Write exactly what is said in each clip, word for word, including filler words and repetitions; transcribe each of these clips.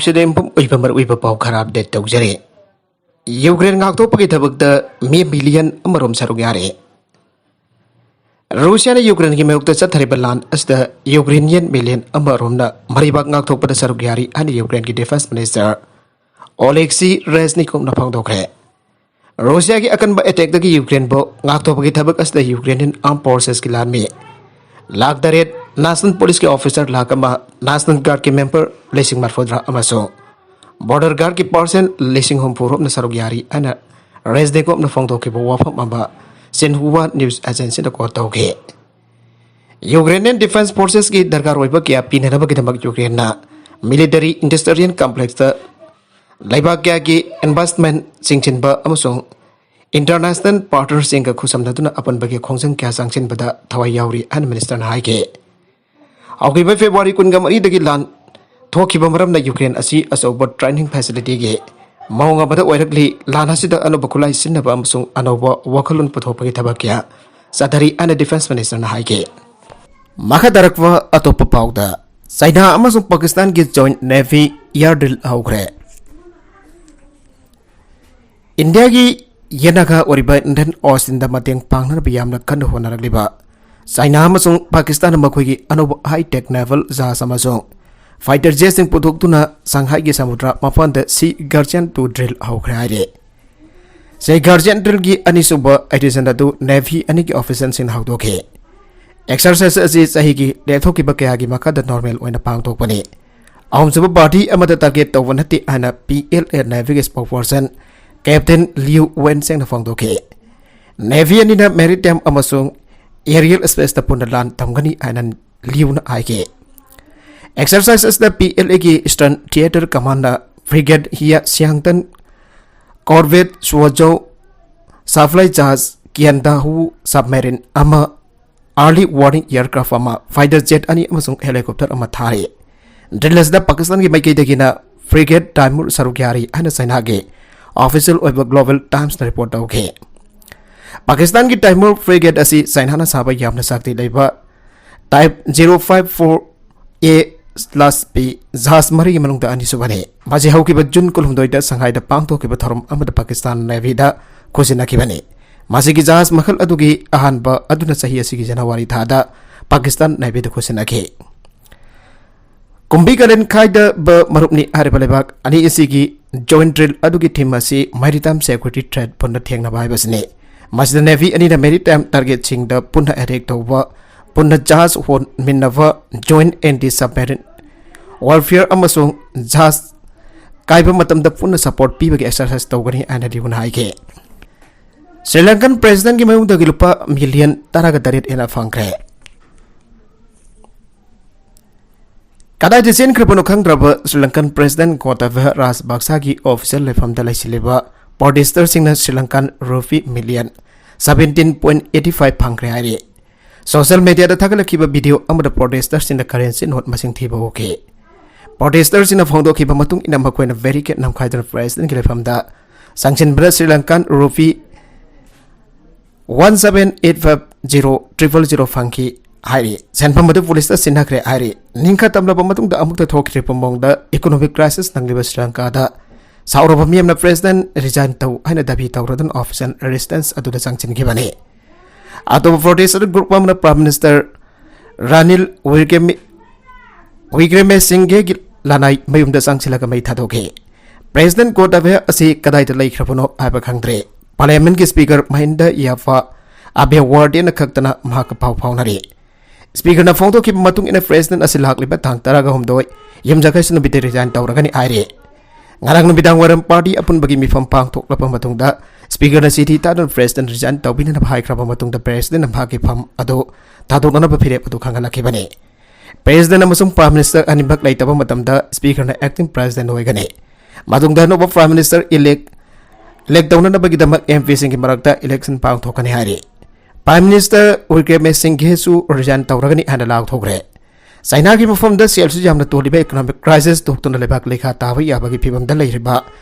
ꯁꯤꯗ ꯌꯨꯝꯐꯝ ꯑꯣꯏꯕ ꯃꯔꯨꯑꯣꯏꯕ ꯄꯥꯎ ꯈꯔ ꯑꯞꯗꯦꯠ ꯇꯧꯖꯔꯤ꯫ ꯌꯨꯀ꯭ꯔꯦꯟ ꯉꯥꯛꯊꯣꯛꯄꯒꯤ ꯊꯕꯛꯇ ꯃꯤ ꯃꯤꯂꯤꯌꯟ ꯑꯃꯔꯣꯝ ꯁꯔꯨꯛ ꯌꯥꯔꯦ꯫ ꯔꯨꯁꯤꯌꯥꯅ ꯌꯨꯀ꯭ꯔꯦꯟꯒꯤ ꯃꯥꯌꯣꯛꯇ ꯆꯠꯊꯔꯤꯕ ꯂꯥꯟ ꯑꯁꯤꯗ ꯌꯨꯀ꯭ꯔꯦꯅꯤꯌꯟ ꯃꯤꯂꯤꯌꯟ ꯑꯃꯔꯣꯝꯅ ꯃꯔꯩꯕꯥꯛ ꯉꯥꯛꯊꯣꯛꯄꯗ ꯁꯔꯨꯛ ꯌꯥꯔꯤ ꯍꯥꯏꯅ ꯌꯨꯀ꯭ꯔꯦꯟꯒꯤ ꯗꯤꯐꯦꯟꯁ ꯃꯤꯅꯤꯁꯇꯔ ꯑꯣꯂꯦꯛꯁꯤ ꯔꯦꯖꯅꯤꯀꯣꯚꯅ ꯐꯣꯡꯗꯣꯛꯈ꯭ꯔꯦ꯫ ꯔꯨꯁꯤꯌꯥꯒꯤ ꯑꯀꯟꯕ ꯑꯦꯇꯦꯛꯇꯒꯤ ꯌꯨꯀ꯭ꯔꯦꯟꯕꯨ ꯉꯥꯛꯊꯣꯛꯄꯒꯤ ꯊꯕꯛ ꯑꯁꯤꯗ ꯌꯨꯀ꯭ꯔꯦꯅꯤꯌꯟ ꯑꯥꯔꯝ ꯐꯣꯔꯁꯦꯁꯀꯤ ꯂꯥꯟꯃꯤ ꯂꯥꯈ ꯇꯔꯦꯠ, ꯅꯦꯁꯅꯦꯜ ꯄꯨꯂꯤꯁꯀꯤ ꯑꯣꯐꯤꯁꯔ ꯂꯥꯈ ꯑꯃ, ꯅꯦꯁꯅꯦꯜ ꯒꯥꯔꯗꯀꯤ ꯃꯦꯝꯕꯔ ꯂꯤꯁꯤꯡ ꯃꯔꯤꯐꯨꯇꯔꯥ ꯑꯃꯁꯨꯡ ꯕꯣꯔꯗꯔ ꯒꯥꯔꯗꯀꯤ ꯄꯥꯔꯁꯟ ꯂꯤꯁꯤꯡ ꯍꯨꯝꯐꯨ ꯔꯣꯝꯅ ꯁꯔꯨꯛ ꯌꯥꯔꯤ ꯍꯥꯏꯅ ꯔꯦꯖꯅꯤꯀꯣꯚꯅ ꯐꯣꯡꯗꯣꯛꯈꯤꯕ ꯋꯥꯐꯝ ꯑꯃ ꯁꯤꯟꯍꯨꯋꯥ ꯅ꯭ꯌꯨꯁ ꯑꯦꯖꯦꯟꯁꯤꯅ ꯀꯣꯠ ꯇꯧꯈꯤ꯫ ꯌꯨꯀ꯭ꯔꯦꯅꯤꯌꯟ ꯗꯤꯐꯦꯟꯁ ꯐꯣꯔꯁꯦꯁꯀꯤ ꯗꯔꯀꯥꯔ ꯑꯣꯏꯕ ꯀꯌꯥ ꯄꯤꯅꯅꯕꯒꯤꯗꯃꯛ ꯌꯨꯀ꯭ꯔꯦꯟꯅ ꯃꯤꯂꯤꯇꯔꯤ ꯏꯟꯗꯁꯇ꯭ꯔꯤꯌꯦꯜ ꯀꯝꯄ꯭ꯂꯦꯛꯁꯇ ꯂꯩꯕꯥꯛ ꯀꯌꯥꯒꯤ ꯏꯟꯚꯦꯁ꯭ꯠꯃꯦꯟꯠ ꯆꯤꯡꯁꯤꯟꯕ ꯑꯃꯁꯨꯡ ꯏꯟꯇꯔꯅꯦꯁꯅꯦꯜ ꯄꯥꯔꯠꯅꯔꯁꯤꯡꯒ ꯈꯨꯠꯁꯝꯅꯗꯨꯅ ꯑꯄꯨꯟꯕꯒꯤ ꯈꯣꯡꯖꯪ ꯀꯌꯥ ꯆꯪꯁꯤꯟꯕꯗ ꯊꯋꯥꯏ ꯌꯥꯎꯔꯤ ꯍꯥꯏꯅ ꯃꯤꯅꯤꯁꯇꯔꯅ ꯍꯥꯏꯈꯤ꯫ ꯍꯧꯈꯤꯕ ꯐꯦꯕ꯭ꯔꯨꯋꯥꯔꯤ ꯀꯨꯟꯒ ꯃꯔꯤꯗꯒꯤ ꯂꯥꯟ ꯊꯣꯛꯈꯤꯕ ꯃꯔꯝꯅ ꯌꯨꯀ꯭ꯔꯦꯟ ꯑꯁꯤ ꯑꯆꯧꯕ ꯇ꯭ꯔꯦꯅꯤꯡ ꯐꯦꯁꯤꯂꯤꯇꯤꯒꯤ ꯃꯑꯣꯡ ꯑꯃꯗ ꯑꯣꯏꯔꯛꯂꯤ꯫ ꯂꯥꯟ ꯑꯁꯤꯗ ꯑꯅꯧꯕ ꯈꯨꯠꯂꯥꯏ ꯁꯤꯖꯤꯟꯅꯕ ꯑꯃꯁꯨꯡ ꯑꯅꯧꯕ ꯋꯥꯈꯜꯂꯣꯟ ꯄꯨꯊꯣꯛꯄꯒꯤ ꯊꯕꯛ ꯀꯌꯥ ꯆꯠꯊꯔꯤ ꯍꯥꯏꯅ ꯗꯤꯐꯦꯟꯁ ꯃꯤꯅꯤꯁꯇꯔꯅ ꯍꯥꯏꯈꯤ꯫ ꯃꯈꯥ ꯇꯥꯔꯛꯄ ꯑꯇꯣꯞꯄ ꯄꯥꯎꯗ, ꯆꯥꯏꯅꯥ ꯑꯃꯁꯨꯡ ꯄꯥꯀꯤꯁꯇꯥꯟꯒꯤ ꯖꯣꯏꯟꯠ ꯅꯦꯚꯤ ꯏꯌꯥꯔ ꯗ꯭ꯔꯤꯜ ꯍꯧꯈ꯭ꯔꯦ꯫ ꯏꯟꯗꯤꯌꯥꯒꯤ ꯌꯦꯅꯥꯒꯥ ꯑꯣꯏꯔꯤꯕ ꯏꯟꯗꯤꯌꯟ ꯑꯣꯁꯤꯟꯗ ꯃꯇꯦꯡ ꯄꯥꯡꯅꯅꯕ ꯌꯥꯝꯅ ꯀꯟꯅ ꯍꯣꯠꯅꯔꯛꯂꯤꯕ ꯆꯥꯏꯅꯥ ꯑꯃꯁꯨꯡ ꯄꯥꯀꯤꯁꯇꯥꯟꯅ ꯃꯈꯣꯏꯒꯤ ꯑꯅꯧꯕ ꯍꯥꯏ-ꯇꯦꯛ ꯅꯦꯚꯜ ꯖꯍꯥꯖ ꯑꯃꯁꯨꯡ ꯐꯥꯏꯇꯔ ꯖꯦꯠꯁꯤꯡ ꯄꯨꯊꯣꯛꯇꯨꯅ ꯁꯪꯍꯥꯏꯒꯤ ꯁꯃꯨꯗ꯭ꯔ ꯃꯄꯥꯟꯗ ꯁꯤ ꯒꯥꯔꯖꯤꯌꯟ ꯇꯨ ꯗ꯭ꯔꯤꯜ ꯍꯧꯈ꯭ꯔꯦ ꯍꯥꯏꯔꯤ꯫ ꯁꯤ ꯒꯥꯔꯖꯤꯌꯟ ꯗ꯭ꯔꯤꯜꯒꯤ ꯑꯅꯤꯁꯨꯕ ꯑꯦꯗꯤꯁꯟ ꯑꯗꯨ ꯅꯦꯚꯤ ꯑꯅꯤꯒꯤ ꯑꯣꯐꯤꯁꯔꯁꯤꯡꯅ ꯍꯧꯗꯣꯛꯈꯤ꯫ ꯑꯦꯛꯁꯔꯁꯥꯏꯖ ꯑꯁꯤ ꯆꯍꯤꯒꯤ ꯂꯦꯞꯊꯣꯛꯈꯤꯕ ꯀꯌꯥꯒꯤ ꯃꯈꯥꯗ ꯅꯣꯔꯃꯦꯜ ꯑꯣꯏꯅ ꯄꯥꯡꯊꯣꯛꯄꯅꯤ꯫ ꯑꯍꯨꯝꯁꯨꯕ ꯄꯥꯔꯇꯤ ꯑꯃꯗ ꯇꯥꯔꯒꯦꯠ ꯇꯧꯕ ꯅꯠꯇꯦ ꯍꯥꯏꯅ ꯄꯤ ꯑꯦꯜ ꯑꯦ ꯅꯦꯚꯤꯒꯤ ꯁ꯭ꯄꯣꯛꯄꯔꯁꯟ ꯀꯦꯞꯇꯦꯟ ꯂꯤꯌꯨ ꯋꯦꯟ ꯁꯦꯡꯅ ꯐꯣꯡꯗꯣꯛꯈꯤ꯫ ꯅꯦꯚꯤ ꯑꯅꯤꯅ ꯃꯦꯔꯤꯇꯥꯏꯝ ꯑꯃꯁꯨꯡ ꯑꯦꯔꯤꯌꯦꯜ ꯁ꯭ꯄꯦꯁꯇ ꯄꯨꯟꯅ ꯂꯥꯟ ꯇꯝꯒꯅꯤ ꯍꯥꯏꯅ ꯂꯤꯌꯨꯅ ꯍꯥꯏꯈꯤ꯫ ꯑꯦꯛꯁꯔꯁꯥꯏꯖ ꯑꯁꯤꯗ ꯄꯤ ꯑꯦꯜ ꯑꯦꯒꯤ ꯏꯁꯇꯔꯟ ꯊꯤꯌꯦꯇꯔ ꯀꯃꯥꯟꯗ ꯐ꯭ꯔꯤꯒꯦꯠ ꯍꯤꯌꯥ ꯁꯤꯌꯥꯡꯇꯟ, ꯀꯣꯔꯚꯦꯠ ꯁꯨꯋꯥꯖꯧ, ꯁꯄ꯭ꯂꯥꯏ ꯖꯍꯥꯖ ꯀꯤꯌꯥꯟꯗꯥꯍꯨ, ꯁꯕꯃꯦꯔꯤꯟ ꯑꯃ, ꯑꯥꯔꯂꯤ ꯋꯥꯔꯅꯤꯡ ꯑꯦꯌꯔꯀ꯭ꯔꯥꯐ ꯑꯃ, ꯐꯥꯏꯇꯔ ꯖꯦꯠ ꯑꯅꯤ ꯑꯃꯁꯨꯡ ꯍꯦꯂꯤꯀꯣꯞꯇꯔ ꯑꯃ ꯊꯥꯔꯤ꯫ ꯗ꯭ꯔꯤꯜ ꯑꯁꯤꯗ ꯄꯥꯀꯤꯁꯇꯥꯟꯒꯤ ꯃꯥꯏꯀꯩꯗꯒꯤꯅ ꯐ꯭ꯔꯤꯒꯦꯠ ꯇꯥꯏꯃꯨꯔ ꯁꯔꯨꯛ ꯌꯥꯔꯤ ꯍꯥꯏꯅ ꯆꯥꯏꯅꯥꯒꯤ ꯑꯣꯐꯤꯁꯤꯌꯦꯜ ꯑꯣꯏꯕ ꯒ꯭ꯂꯣꯕꯦꯜ ꯇꯥꯏꯝꯁꯅ ꯔꯤꯄꯣꯔꯠ ꯇꯧꯈꯤ꯫ ꯄꯥꯀꯤꯁꯇꯥꯟꯒꯤ ꯇꯥꯏꯃꯨꯔ ꯐ꯭ꯔꯤꯒꯦꯠ ꯑꯁꯤ ꯆꯥꯏꯅꯥꯅ ꯁꯥꯕ ꯌꯥꯝꯅ ꯁꯛꯇꯤ ꯂꯩꯕ ꯇꯥꯏꯞ ꯖꯤꯔꯣ ꯐꯥꯏꯚ ꯐꯣꯔ ꯑꯦ ꯁ꯭ꯂꯥꯁ ꯕꯤ ꯖꯍꯥꯖ ꯃꯔꯤꯒꯤ ꯃꯅꯨꯡꯗ ꯑꯅꯤꯁꯨꯕꯅꯤ꯫ ꯃꯁꯤ ꯍꯧꯈꯤꯕ ꯖꯨꯟ ꯀꯨꯟꯍꯨꯝꯗꯣꯏꯗ ꯁꯪꯍꯥꯏꯗ ꯄꯥꯡꯊꯣꯛꯈꯤꯕ ꯊꯧꯔꯝ ꯑꯃꯗ ꯄꯥꯀꯤꯁꯇꯥꯟ ꯅꯦꯚꯤꯗ ꯈꯨꯠꯁꯤꯟꯅꯈꯤꯕꯅꯤ꯫ ꯃꯁꯤꯒꯤ ꯖꯍꯥꯖ ꯃꯈꯜ ꯑꯗꯨꯒꯤ ꯑꯍꯥꯟꯕ ꯑꯗꯨꯅ ꯆꯍꯤ ꯑꯁꯤꯒꯤ ꯖꯅꯋꯥꯔꯤ ꯊꯥꯗ ꯄꯥꯀꯤꯁꯇꯥꯟ ꯅꯦꯚꯤꯗ ꯈꯨꯠꯁꯤꯟꯅꯈꯤ꯫ ꯀꯨꯝꯕꯤ ꯀꯥꯂꯦꯟ ꯈꯥꯏꯗꯕ ꯃꯔꯨꯞꯅꯤ ꯍꯥꯏꯔꯤꯕ ꯂꯩꯕꯥꯛ ꯑꯅꯤ ꯑꯁꯤꯒꯤ joint drill ꯑꯗꯨꯒꯤ theme ꯑꯁꯤ Maritime Security Threat ꯄꯨꯟꯅ ꯊꯦꯡꯅꯕ ꯍꯥꯏꯕꯁꯤꯅꯤ꯫ ꯃꯁꯤꯗ ꯅꯦꯚꯤ ꯑꯅꯤꯅ maritime targetꯁꯤꯡꯗ ꯄꯨꯟꯅ attack ꯇꯧꯕ, ꯄꯨꯟꯅ ꯖꯍꯥꯖ ꯍꯣꯟꯃꯤꯟꯅꯕ, joint anti submarine warfare ꯑꯃꯁꯨꯡ ꯖꯍꯥꯖ ꯀꯥꯏꯕ ꯃꯇꯝꯗ ꯄꯨꯟꯅ support ꯄꯤꯕꯒꯤ exercise ꯇꯧꯒꯅꯤ ꯍꯥꯏꯅ ꯂꯤꯌꯨꯅ ꯍꯥꯏꯈꯤ꯫ ꯁ꯭ꯔꯤ ꯂꯪꯀꯟ presidentꯀꯤ ꯃꯌꯨꯝꯗꯒꯤ ꯂꯨꯄꯥ ꯃꯤꯂꯤꯌꯟ ꯇꯔꯥꯒ ꯇꯔꯦꯠ ꯍꯦꯟꯅ ꯐꯪꯈ꯭ꯔꯦ꯫ ꯀꯗꯥꯏꯗ ꯆꯦꯟꯈ꯭ꯔꯕꯅꯣ ꯈꯪꯗ꯭ꯔꯕ ꯁ꯭ꯔꯤ ꯂꯪꯀꯟ president ꯒꯣꯇꯥꯕꯌ ꯔꯥꯖꯄꯛꯁꯥꯒꯤ official ꯂꯩꯐꯝꯗ ꯂꯩꯁꯤꯜꯂꯤꯕ protesterꯁꯤꯡꯅ Sri Lankan rupee million seventeen point eighty five ꯐꯪꯈ꯭ꯔꯦ ꯍꯥꯏꯔꯤ꯫ Social mediaꯗ ꯊꯥꯒꯠꯂꯛꯈꯤꯕ video ꯑꯃꯗ protesterꯁꯤꯡꯅ currency note ꯃꯁꯤꯡ ꯊꯤꯕ ꯎꯈꯤ꯫ Protesterꯁꯤꯡꯅ ꯐꯣꯡꯗꯣꯛꯈꯤꯕ ꯃꯇꯨꯡ ꯏꯟꯅ ꯃꯈꯣꯏꯅ barricade ꯅꯝꯈꯥꯏꯗꯨꯅ presidentꯀꯤ ꯂꯩꯐꯝꯗ ꯆꯪꯁꯤꯟꯕꯗ Sri Lankan rupee one seven eight five zero triple zero ꯐꯪꯈꯤ ꯍꯥꯏꯔꯤ꯫ ꯁꯦꯟꯐꯝ ꯑꯗꯨ ꯄꯨꯂꯤꯁꯇ ꯁꯤꯟꯅꯈ꯭ꯔꯦ ꯍꯥꯏꯔꯤ꯫ ꯅꯤꯡꯈꯥ ꯇꯝꯂꯕ ꯃꯇꯨꯡꯗ ꯑꯃꯨꯛꯇ ꯊꯣꯛꯈꯤꯗ꯭ꯔꯤꯕ ꯃꯑꯣꯡꯗ economic crisis ꯅꯪꯂꯤꯕ ꯁ꯭ꯔꯤ ꯂꯪꯀꯥꯗ ꯁꯥꯎꯔꯕ ꯃꯤꯌꯥꯝꯅ president resign ꯇꯧ ꯍꯥꯏꯅ ꯗꯥꯕꯤ ꯇꯧꯔꯗꯨꯅ official residence ꯑꯗꯨꯗ ꯆꯪꯁꯤꯟꯈꯤꯕꯅꯤ꯫ ꯑꯇꯣꯞꯄ protester group ꯑꯃꯅ Prime Minister ꯔꯥꯅꯤꯜ ꯋꯤꯀ꯭ꯔꯦꯃꯤ-, ꯋꯤꯀ꯭ꯔꯦꯃꯦ ꯁꯤꯡꯒꯦꯒꯤ ꯂꯅꯥꯏ ꯃꯌꯨꯝꯗ ꯆꯪꯁꯤꯜꯂꯒ ꯃꯩ ꯊꯥꯗꯣꯛꯈꯤ꯫ President ꯒꯣꯇꯥꯕꯌ ꯑꯁꯤ ꯀꯗꯥꯏꯗ ꯂꯩꯈ꯭ꯔꯕꯅꯣ ꯍꯥꯏꯕ ꯈꯪꯗ꯭ꯔꯦ꯫ Parliamentꯀꯤ speaker ꯃꯍꯤꯟꯗ ꯌꯥꯐꯥ ꯑꯕꯦ ꯋꯥꯔꯗꯦꯅ ꯈꯛꯇꯅ ꯃꯍꯥꯛꯀ ꯄꯥꯎ ꯐꯥꯎꯅꯔꯤ꯫ Speakerꯅ ꯐꯣꯡꯗꯣꯛꯈꯤꯕ ꯃꯇꯨꯡ ꯏꯟꯅ president ꯑꯁꯤ ꯂꯥꯛꯂꯤꯕ ꯇꯥꯡ ꯇꯔꯥꯒ ꯍꯨꯝꯗꯣꯏ ꯌꯨꯝꯖꯀꯩꯁ ꯅꯨꯃꯤꯠꯇ resign ꯇꯧꯔꯒꯅꯤ ꯍꯥꯏꯔꯤ꯫ ꯉꯔꯥꯡ ꯅꯨꯃꯤꯗꯥꯡ ꯋꯥꯏꯔꯝ party ꯑꯄꯨꯟꯕꯒꯤ ꯃꯤꯐꯝ ꯄꯥꯡꯊꯣꯛꯂꯕ ꯃꯇꯨꯡꯗ speakerꯅ ꯆꯤꯊꯤ ꯊꯥꯗꯨꯅ president resign ꯇꯧꯕꯤꯅꯅꯕ ꯍꯥꯏꯈ꯭ꯔꯕ ꯃꯇꯨꯡꯗ presidentꯅ ꯃꯍꯥꯛꯀꯤ ꯐꯝ ꯑꯗꯨ ꯊꯥꯗꯣꯛꯅꯅꯕ ꯐꯤꯔꯦꯞ ꯑꯗꯨ ꯈꯪꯍꯜꯂꯛꯈꯤꯕꯅꯤ꯫ President ꯑꯃꯁꯨꯡ Prime Minister ꯑꯅꯤꯃꯛ ꯂꯩꯇꯕ ꯃꯇꯝꯗ speakerꯅ acting president ꯑꯣꯏꯒꯅꯤ꯫ ꯃꯇꯨꯡꯗ ꯑꯅꯧꯕ Prime Minister elect, elect ꯇꯧꯅꯅꯕꯒꯤꯗꯃꯛ MPꯁꯤꯡꯒꯤ ꯃꯔꯛꯇ election ꯄꯥꯡꯊꯣꯛꯀꯅꯤ ꯍꯥꯏꯔꯤ꯫ Prime Minister ꯋꯤꯀ꯭ꯔꯦꯃꯦ ꯁꯤꯡꯒꯦꯁꯨ resign ꯇꯧꯔꯒꯅꯤ ꯍꯥꯏꯅ ꯂꯥꯎꯊꯣꯛꯈ꯭ꯔꯦ꯫ ꯆꯥꯏꯅꯥꯒꯤ ꯃꯐꯝꯗ ꯁꯦꯜꯁꯨ ꯌꯥꯝꯅ ꯇꯣꯜꯂꯤꯕ economic crisis ꯊꯣꯛꯇꯨꯅ ꯂꯩꯕꯥꯛ ꯂꯩꯈꯥ ꯇꯥꯕ ꯌꯥꯕꯒꯤ ꯐꯤꯕꯝꯗ ꯂꯩꯔꯤꯕ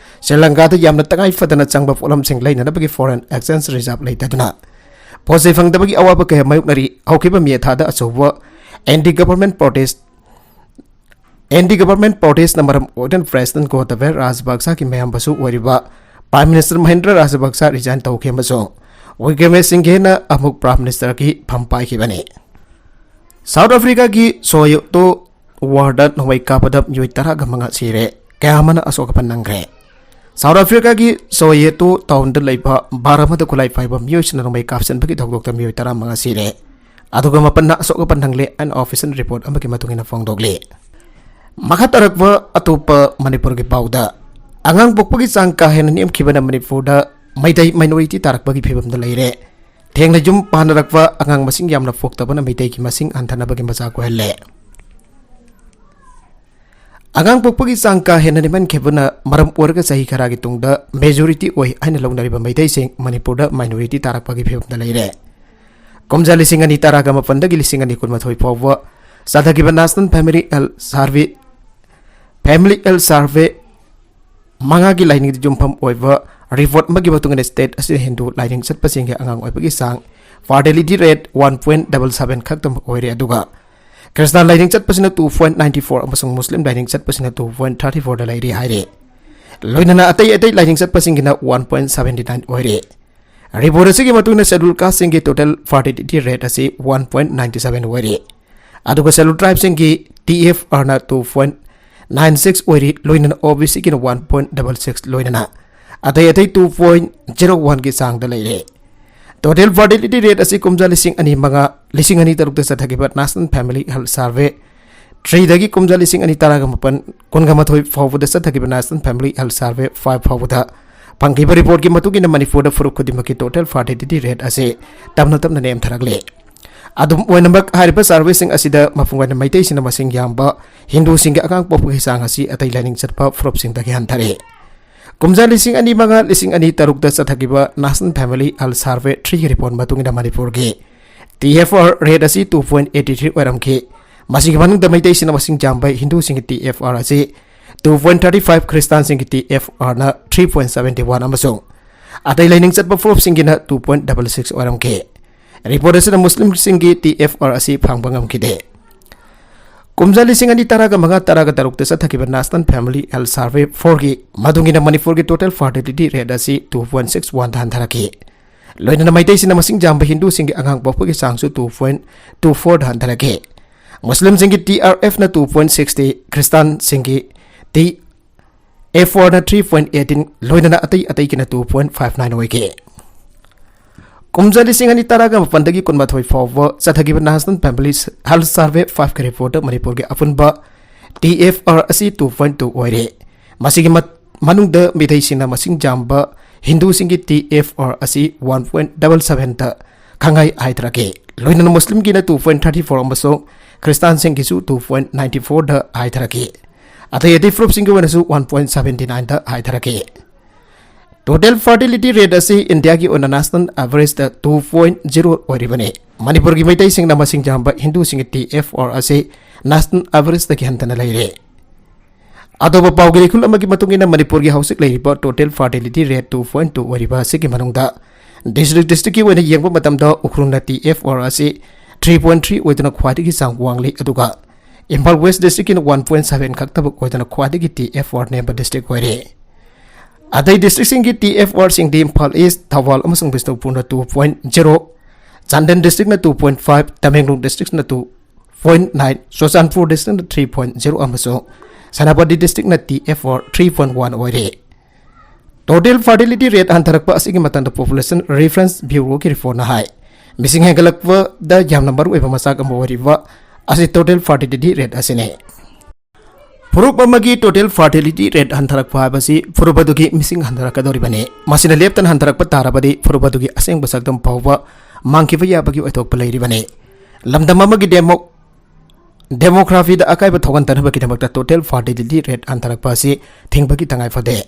ꯁ꯭ꯔꯤ ꯂꯪꯀꯥꯗ ꯌꯥꯝꯅ ꯇꯉꯥꯏ ꯐꯗꯅ ꯆꯪꯕ ꯄꯣꯠꯂꯝꯁꯤꯡ ꯂꯩꯅꯅꯕꯒꯤ foreign exchange reserve ꯂꯩꯇꯗꯨꯅ ꯄꯣꯠ ꯆꯩ ꯐꯪꯗꯕꯒꯤ ꯑꯋꯥꯕ ꯀꯌꯥ ꯃꯥꯌꯣꯛꯅꯔꯤ꯫ ꯍꯧꯈꯤꯕ ꯃꯦ ꯊꯥꯗ ꯑꯆꯧꯕ anti government protest anti government ꯄ꯭ꯔꯣꯇꯦꯁꯅ ꯃꯔꯝ ꯑꯣꯏꯗꯨꯅ ꯄ꯭ꯔꯦꯁꯤꯗꯦꯟꯠ ꯒꯣꯇꯕꯌ ꯔꯥꯖꯄꯛꯁꯥꯒꯤ ꯃꯌꯥꯝꯕꯁꯨ ꯑꯣꯏꯔꯤꯕ prime minister Mahinda Rajapaksa resign ꯇꯧꯈꯤ ꯑꯃꯁꯨꯡ ꯋꯤꯀ꯭ꯔꯦꯃꯦꯁꯤꯡꯘꯦꯅ ꯑꯃꯨꯛ ꯄ꯭ꯔꯥꯏꯝ ꯃꯤꯅꯤꯁꯇꯔꯒꯤ ꯐꯝ ꯄꯥꯏꯈꯤꯕꯅꯤ꯫ ꯁꯥꯎꯠ ꯑꯐ꯭ꯔꯤꯀꯥꯒꯤ ꯁꯣꯌꯣꯇꯣ ꯋꯥꯔꯗ ꯅꯣꯡꯃꯩ ꯀꯥꯞꯄꯗ ꯃꯤꯑꯣꯏ ꯇꯔꯥꯒ ꯃꯉꯥ ꯁꯤꯔꯦ, ꯀꯌꯥ ꯑꯃꯅ ꯑꯁꯣꯛ ꯑꯄꯟ ꯅꯪꯈ꯭ꯔꯦ꯫ ꯁꯥꯎꯠ ꯑꯐ꯭ꯔꯤꯀꯥꯒꯤ ꯁꯣꯌꯦꯇꯣ ꯇꯥꯎꯟꯗ ꯂꯩꯕ ꯕꯥꯔ ꯑꯃꯗ ꯈꯨꯠꯂꯥꯏ ꯄꯥꯏꯕ ꯃꯤꯑꯣꯏꯁꯤꯡꯅ ꯅꯣꯡꯃꯩ ꯀꯥꯞꯁꯤꯟꯕꯒꯤ ꯊꯧꯗꯣꯛꯇ ꯃꯤꯑꯣꯏ ꯇꯔꯥꯃꯉꯥ ꯁꯤꯔꯦ, ꯑꯗꯨꯒ ꯃꯥꯄꯟꯅ ꯑꯁꯣꯛ ꯑꯄꯟ ꯅꯪꯂꯦ ꯍꯥꯏꯅ ꯑꯣꯐꯤꯁꯤꯌꯦꯜ ꯔꯤꯄꯣꯔꯠ ꯑꯃꯒꯤ ꯃꯇꯨꯡ ꯏꯟꯅ ꯐꯣꯡꯗꯣꯛꯂꯤ꯫ ꯃꯈꯥ ꯇꯥꯔꯛꯄ ꯑꯇꯣꯞꯄ ꯃꯅꯤꯄꯨꯔꯒꯤ ꯄꯥꯎꯗ, ꯑꯉꯥꯡ ꯄꯣꯛꯄꯒꯤ ꯆꯥꯡ ꯀꯥ ꯍꯦꯟꯅ ꯅꯦꯝꯈꯤꯕꯅ ꯃꯅꯤꯄꯨꯔꯗ ꯃꯩꯇꯩ ꯃꯥꯏꯅꯣꯔꯤꯇꯤ ꯇꯥꯔꯛꯄꯒꯤ ꯐꯤꯕꯝꯗ ꯂꯩꯔꯦ꯫ ꯊꯦꯡꯅ ꯌꯨꯝ ꯄꯥꯟꯅꯔꯛꯄ ꯑꯉꯥꯡ ꯃꯁꯤꯡ ꯌꯥꯝꯅ ꯄꯣꯛꯇꯕꯅ ꯃꯩꯇꯩꯒꯤ ꯃꯁꯤꯡ ꯍꯟꯊꯅꯕꯒꯤ ꯃꯆꯥꯛ ꯑꯣꯏꯍꯜꯂꯦ꯫ ꯑꯉꯥꯡ ꯄꯣꯛꯄꯒꯤ ꯆꯥꯡ ꯀꯥ ꯍꯦꯟꯅ ꯅꯦꯝꯍꯟꯈꯤꯕꯅ ꯃꯔꯝ ꯑꯣꯏꯔꯒ ꯆꯍꯤ ꯈꯔꯒꯤ ꯇꯨꯡꯗ ꯃꯦꯖꯣꯔꯤꯇꯤ ꯑꯣꯏ ꯍꯥꯏꯅ ꯂꯧꯅꯔꯤꯕ ꯃꯩꯇꯩꯁꯤꯡ ꯃꯅꯤꯄꯨꯔꯗ ꯃꯥꯏꯅꯣꯔꯤꯇꯤ ꯇꯥꯔꯛꯄꯒꯤ ꯐꯤꯕꯝꯗ ꯂꯩꯔꯦ꯫ ꯀꯨꯝꯖꯥ ꯂꯤꯁꯤꯡ ꯑꯅꯤ ꯇꯔꯥꯒ ꯃꯥꯄꯟꯗꯒꯤ ꯂꯤꯁꯤꯡ ꯑꯅꯤ ꯀꯨꯟꯃꯥꯊꯣꯏ ꯐꯥꯎꯕ ꯆꯠꯊꯈꯤꯕ national family health survey, family health survey ꯃꯉꯥꯒꯤ ꯂꯥꯏꯅꯤꯡꯗ ꯌꯨꯝꯐꯝ ꯑꯣꯏꯕ ꯔꯤꯄꯣꯔꯠ ꯑꯃꯒꯤ ꯃꯇꯨꯡ ꯏꯟꯅ, ꯁ꯭ꯇꯦꯠ ꯑꯁꯤꯗ ꯍꯤꯟꯗꯨ ꯂꯥꯏꯅꯤꯡ ꯆꯠꯄꯁꯤꯡꯒꯤ ꯑꯉꯥꯡ ꯑꯣꯏꯕꯒꯤ ꯆꯥꯡ, fertility rate one point double seven ꯈꯛꯇꯃꯛ ꯑꯣꯏꯔꯦ, ꯑꯗꯨꯒ ꯈ꯭ꯔꯤꯁꯇꯥꯟ ꯂꯥꯏꯅꯤꯡ ꯆꯠꯄꯁꯤꯅ ꯇꯨ ꯄꯣꯏꯟꯠ ꯅꯥꯏꯟꯇꯤ ꯐꯣꯔ ꯑꯃꯁꯨꯡ ꯃꯨꯁꯂꯤꯝ ꯂꯥꯏꯅꯤꯡ ꯆꯠꯄꯁꯤꯅ ꯇꯨ ꯄꯣꯏꯟꯠ ꯊꯥꯔꯇꯤ ꯐꯣꯔꯗ ꯂꯩꯔꯤ ꯍꯥꯏꯔꯤ꯫ ꯂꯣꯏꯅꯅ ꯑꯇꯩ ꯑꯇꯩ ꯂꯥꯏꯅꯤꯡ ꯆꯠꯄꯁꯤꯡꯒꯤꯅ ꯋꯥꯟ ꯄꯣꯏꯟꯠ ꯁꯕꯦꯟꯇꯤ ꯅꯥꯏꯟ ꯑꯣꯏꯔꯤ꯫ ꯔꯤꯄꯣꯔꯠ ꯑꯁꯤꯒꯤ ꯃꯇꯨꯡ ꯏꯟꯅ ꯁꯦꯗ꯭ꯌꯨꯜ ꯀꯥꯁꯁꯤꯡꯒꯤ ꯇꯣꯇꯦꯜ ꯐꯔꯇꯤꯂꯤꯇꯤ ꯔꯦꯠ ꯑꯁꯤ ꯋꯥꯟ ꯄꯣꯏꯟꯠ ꯅꯥꯏꯟꯇꯤ ꯁꯕꯦꯟ ꯑꯣꯏꯔꯤ, ꯑꯗꯨꯒ ꯁꯦꯗ꯭ꯌꯨꯜ ꯇ꯭ꯔꯥꯏꯕꯁꯤꯡꯒꯤ ꯇꯤ ꯑꯦꯐ ꯑꯥꯔꯅ ꯇꯨ ꯄꯣꯏꯟꯠ ꯅꯥꯏꯟ ꯁꯤꯛꯁ ꯑꯣꯏꯔꯤ, ꯂꯣꯏꯅꯅ ꯑꯣ ꯕꯤ ꯁꯤꯒꯤꯅ ꯋꯥꯟ ꯄꯣꯏꯟꯠ ꯗꯕꯜ ꯁꯤꯛꯁ, ꯂꯣꯏꯅꯅ ꯑꯇꯩ ꯑꯇꯩ ꯇꯨ ꯄꯣꯏꯟꯠ ꯖꯤꯔꯣ ꯋꯥꯟꯒꯤ ꯆꯥꯡꯗ ꯂꯩꯔꯦ꯫ ꯇꯣꯇꯦꯜ ꯐꯔꯇꯤꯂꯤꯇꯤ ꯔꯦꯠ ꯑꯁꯤ ꯀꯨꯝꯖꯥ ꯂꯤꯁꯤꯡ ꯑꯅꯤ ꯃꯉꯥ, ꯂꯤꯁꯤꯡ ꯑꯅꯤ ꯇꯔꯨꯛꯇ ꯆꯠꯊꯈꯤꯕ ꯅꯦꯁꯅꯦꯜ ꯐꯦꯃꯤꯂꯤ ꯍꯦꯜꯊ ꯁꯥꯔꯚꯦ ꯊ꯭ꯔꯤꯗꯒꯤ ꯀꯨꯝꯖꯥ ꯂꯤꯁꯤꯡ ꯑꯅꯤ ꯇꯔꯥꯒ ꯃꯥꯄꯟ, ꯀꯨꯟꯒ ꯃꯥꯊꯣꯏ ꯐꯥꯎꯕꯗ ꯆꯠꯊꯈꯤꯕ national family health survey five ꯐꯥꯎꯕꯗ ꯐꯪꯈꯤꯕ ꯔꯤꯄꯣꯔꯠꯀꯤ ꯃꯇꯨꯡ ꯏꯟꯅ ꯃꯅꯤꯄꯨꯔꯗ ꯐꯨꯔꯨꯞ ꯈꯨꯗꯤꯡꯃꯛꯀꯤ ꯇꯣꯇꯦꯜ ꯐꯔꯇꯤꯂꯤꯇꯤ ꯔꯦꯠ ꯑꯁꯤ ꯇꯞꯅ ꯇꯞꯅ ꯅꯦꯝꯊꯔꯛꯂꯤ꯫ ꯑꯗꯨꯝ ꯑꯣꯏꯅꯃꯛ, ꯍꯥꯏꯔꯤꯕ ꯁꯥꯔꯚꯦꯁꯤꯡ ꯑꯁꯤꯗ ꯃꯄꯨꯡ ꯑꯣꯏꯅ ꯃꯩꯇꯩꯁꯤꯡꯅ ꯃꯁꯤꯡ ꯌꯥꯝꯕ, ꯍꯤꯟꯗꯨꯁꯤꯡꯒꯤ ꯑꯉꯥꯡ ꯄꯣꯛꯄꯒꯤ ꯆꯥꯡ ꯑꯁꯤ ꯑꯇꯩ ꯂꯥꯏꯅꯤꯡ ꯆꯠꯄ ꯐꯨꯔꯨꯞꯁꯤꯡꯗꯒꯤ ꯍꯟꯊꯔꯛꯏ꯫ ꯀꯨꯝꯖꯥ ꯂꯤꯁꯤꯡ ꯑꯅꯤ ꯃꯉꯥ, ꯂꯤꯁꯤꯡ ꯑꯅꯤ ꯇꯔꯨꯛꯇ ꯆꯠꯊꯈꯤꯕ ꯅꯦꯁꯅꯦꯜ ꯐꯦꯃꯤꯂꯤ ꯍꯦꯜꯊ ꯁꯥꯔꯚꯦ ꯊ꯭ꯔꯤꯒꯤ ꯔꯤꯄꯣꯔꯠ ꯃꯇꯨꯡ ꯏꯟꯅ ꯃꯅꯤꯄꯨꯔꯒꯤ ꯇꯤ ꯑꯦꯐ ꯑꯥꯔ ꯔꯦꯠ ꯑꯁꯤ ꯇꯨ ꯄꯣꯏꯟꯠ ꯑꯩꯠꯇꯤ ꯊ꯭ꯔꯤ ꯑꯣꯏꯔꯝꯈꯤ꯫ ꯃꯁꯤꯒꯤ ꯃꯅꯨꯡꯗ ꯃꯩꯇꯩꯁꯤꯡꯅ ꯃꯁꯤꯡ ꯌꯥꯝꯕ ꯍꯤꯟꯗꯨꯁꯤꯡꯒꯤ ꯇꯤ ꯑꯦꯐ ꯑꯥꯔ ꯑꯁꯤ ꯇꯨ ꯄꯣꯏꯟꯠ ꯊꯥꯔꯇꯤ ꯐꯥꯏꯚ, ꯈ꯭ꯔꯤꯁꯇꯥꯟꯁꯤꯡꯒꯤ ꯇꯤ ꯑꯦꯐ ꯑꯥꯔꯅ ꯊ꯭ꯔꯤ ꯄꯣꯏꯟꯠ ꯁꯕꯦꯟꯇꯤ ꯋꯥꯟ ꯑꯃꯁꯨꯡ ꯑꯇꯩ ꯂꯥꯏꯅꯤꯡ ꯆꯠꯄ ꯐꯨꯔꯨꯞꯁꯤꯡꯒꯤꯅ ꯇꯨ ꯄꯣꯏꯟꯠ ꯗꯕꯜ ꯁꯤꯛꯁ ꯑꯣꯏꯔꯝꯈꯤ꯫ ꯔꯤꯄꯣꯔꯠ ꯑꯁꯤꯗ ꯃꯨꯁꯂꯤꯝꯁꯤꯡꯒꯤ ꯇꯤ ꯑꯦꯐ ꯑꯥꯔ ꯑꯁꯤ ꯐꯪꯕ ꯉꯝꯈꯤꯗꯦ꯫ ꯀꯨꯝꯖꯥ ꯂꯤꯁꯤꯡ ꯑꯅꯤ ꯇꯔꯥꯒ ꯃꯉꯥ ꯇꯔꯥꯒ ꯇꯔꯨꯛꯇ ꯆꯠꯊꯈꯤꯕ National Family Health Survey fourꯒꯤ ꯃꯇꯨꯡ ꯏꯟꯅ ꯃꯅꯤꯄꯨꯔꯒꯤ total fertility rate ꯑꯁꯤ two point six oneꯗ ꯍꯟꯊꯔꯛꯈꯤ꯫ ꯂꯣꯏꯅꯅ ꯃꯩꯇꯩꯁꯤꯡꯅ ꯃꯁꯤꯡ ꯌꯥꯝꯕ ꯍꯤꯟꯗꯨꯁꯤꯡꯒꯤ ꯑꯉꯥꯡ ꯄꯣꯛꯄꯒꯤ ꯆꯥꯡꯁꯨ two point two fourꯗ ꯍꯟꯊꯔꯛꯈꯤ꯫ ꯃꯨꯁꯂꯤꯝꯁꯤꯡꯒꯤ T R F ꯅ two point sixty, ꯈ꯭ꯔꯤꯁꯇꯥꯟꯁꯤꯡꯒꯤ T F R ꯅ three point eighteen, ꯂꯣꯏꯅꯅ ꯑꯇꯩ ꯑꯇꯩꯒꯤꯅ two point five nine ꯑꯣꯏꯈꯤ꯫ ꯀꯨꯝꯖꯥ ꯂꯤꯁꯤꯡ ꯑꯅꯤ ꯇꯔꯥꯒ ꯃꯥꯄꯟꯗꯒꯤ ꯀꯨꯟꯃꯥꯊꯣꯏ ꯐꯥꯎꯕ ꯆꯠꯊꯈꯤꯕ National Family Health Survey fiveꯀꯤ reportꯇ ꯃꯅꯤꯄꯨꯔꯒꯤ ꯑꯄꯨꯟꯕ T F R ꯑꯁꯤ two point two ꯑꯣꯏꯔꯦ꯫ ꯃꯁꯤꯒꯤ ꯃꯠ-, ꯃꯅꯨꯡꯗ ꯃꯤꯇꯩꯁꯤꯡꯅ ꯃꯁꯤꯡ ꯌꯥꯝꯕ ꯍꯤꯟꯗꯨꯁꯤꯡꯒꯤ T F R ꯑꯁꯤ one point double sevenꯗ ꯈꯪꯍꯥꯏ ꯍꯥꯏꯊꯔꯛꯈꯤ꯫ ꯂꯣꯏꯅꯅ ꯃꯨꯁꯂꯤꯝꯒꯤꯅ two point thirty four ꯑꯃꯁꯨꯡ ꯈ꯭ꯔꯤꯁꯇꯥꯟꯁꯤꯡꯒꯤꯁꯨ two point ninety fourꯗ ꯍꯥꯏꯊꯔꯛꯈꯤ꯫ ꯑꯇꯩ ꯑꯇꯩ ꯐꯨꯔꯨꯞꯁꯤꯡꯒꯤ ꯑꯣꯏꯅꯁꯨ one point seventy nineꯗ ꯍꯥꯏꯊꯔꯛꯈꯤ꯫ Total fertility rate ꯑꯁꯤ ꯏꯟꯗꯤꯌꯥꯒꯤ ꯑꯣꯏꯅ national averageꯇ two point zero ꯑꯣꯏꯔꯤꯕꯅꯤ꯫ ꯃꯅꯤꯄꯨꯔꯒꯤ ꯃꯩꯇꯩꯁꯤꯡꯅ ꯃꯁꯤꯡ ꯌꯥꯝꯕ ꯍꯤꯟꯗꯨꯁꯤꯡꯒꯤ T F R ꯑꯁꯤ national averageꯇꯒꯤ ꯍꯟꯊꯅ ꯂꯩꯔꯦ꯫ ꯑꯇꯣꯞꯄ ꯄꯥꯎꯒꯤ ꯂꯩꯈꯨꯜ ꯑꯃꯒꯤ ꯃꯇꯨꯡ ꯏꯟꯅ ꯃꯅꯤꯄꯨꯔꯒꯤ ꯍꯧꯖꯤꯛ ꯂꯩꯔꯤꯕ total fertility rate two point two ꯑꯣꯏꯔꯤꯕ ꯑꯁꯤꯒꯤ ꯃꯅꯨꯡꯗ district districtꯀꯤ ꯑꯣꯏꯅ ꯌꯦꯡꯕ ꯃꯇꯝꯗ ꯎꯈ꯭ꯔꯨꯜꯅ T F R ꯑꯁꯤ three point three ꯑꯣꯏꯗꯨꯅ ꯈ꯭ꯋꯥꯏꯗꯒꯤ ꯆꯥꯡ ꯋꯥꯡꯂꯤ, ꯑꯗꯨꯒ Imphal West districtꯀꯤꯅ one point seven ꯈꯛꯇꯃꯛ ꯑꯣꯏꯗꯨꯅ ꯈ꯭ꯋꯥꯏꯗꯒꯤ T F R ꯅꯦꯝꯕ district ꯑꯣꯏꯔꯦ꯫ ꯑꯇꯩ districtꯁꯤꯡꯒꯤ T F Rꯁꯤꯡꯗꯤ Imphal East, Thoubal ꯑꯃꯁꯨꯡ ꯕꯤꯁꯅꯨꯄꯨꯔꯅ two point zero, Chandel districtꯅ two point five, Tamenglong districtꯅ two point nine, Churachandpur districtꯅ three point zero ꯑꯃꯁꯨꯡ Senapati districtꯅ T F R three point one ꯑꯣꯏꯔꯦ꯫ Total fertility rate ꯍꯟꯊꯔꯛꯄ ꯑꯁꯤꯒꯤ ꯃꯇꯥꯡꯗ Population Reference Bureauꯒꯤ reportꯅ ꯍꯥꯏ, ꯃꯤꯁꯤꯡ ꯍꯦꯟꯒꯠꯂꯛꯄꯗ ꯌꯥꯝꯅ ꯃꯔꯨꯑꯣꯏꯕ ꯃꯆꯥꯛ ꯑꯃ ꯑꯣꯏꯔꯤꯕ ꯑꯁꯤ total fertility rate ꯑꯁꯤꯅꯤ꯫ ꯐꯨꯔꯨꯞ ꯑꯃꯒꯤ total fertility rate ꯍꯟꯊꯔꯛꯄ ꯍꯥꯏꯕꯁꯤ ꯐꯨꯔꯨꯞ ꯑꯗꯨꯒꯤ ꯃꯤꯁꯤꯡ ꯍꯟꯊꯔꯛꯀꯗꯧꯔꯤꯕꯅꯤ꯫ ꯃꯁꯤꯅ ꯂꯦꯞꯇꯅ ꯍꯟꯊꯔꯛꯄ ꯇꯥꯔꯕꯗꯤ ꯐꯨꯔꯨꯞ ꯑꯗꯨꯒꯤ ꯑꯁꯦꯡꯕ ꯁꯛꯇꯝ ꯐꯥꯎꯕ ꯃꯥꯡꯈꯤꯕ ꯌꯥꯕꯒꯤ ꯑꯣꯏꯊꯣꯛꯄ ꯂꯩꯔꯤꯕꯅꯤ꯫ ꯂꯝꯗꯝ ꯑꯃꯒꯤ demo-, demographyꯗ ꯑꯀꯥꯏꯕ ꯊꯣꯛꯍꯟꯗꯅꯕꯒꯤꯗꯃꯛꯇ total fertility rate ꯍꯟꯊꯔꯛꯄ ꯑꯁꯤ ꯊꯤꯡꯕꯒꯤ ꯇꯉꯥꯏ ꯐꯗꯦ꯫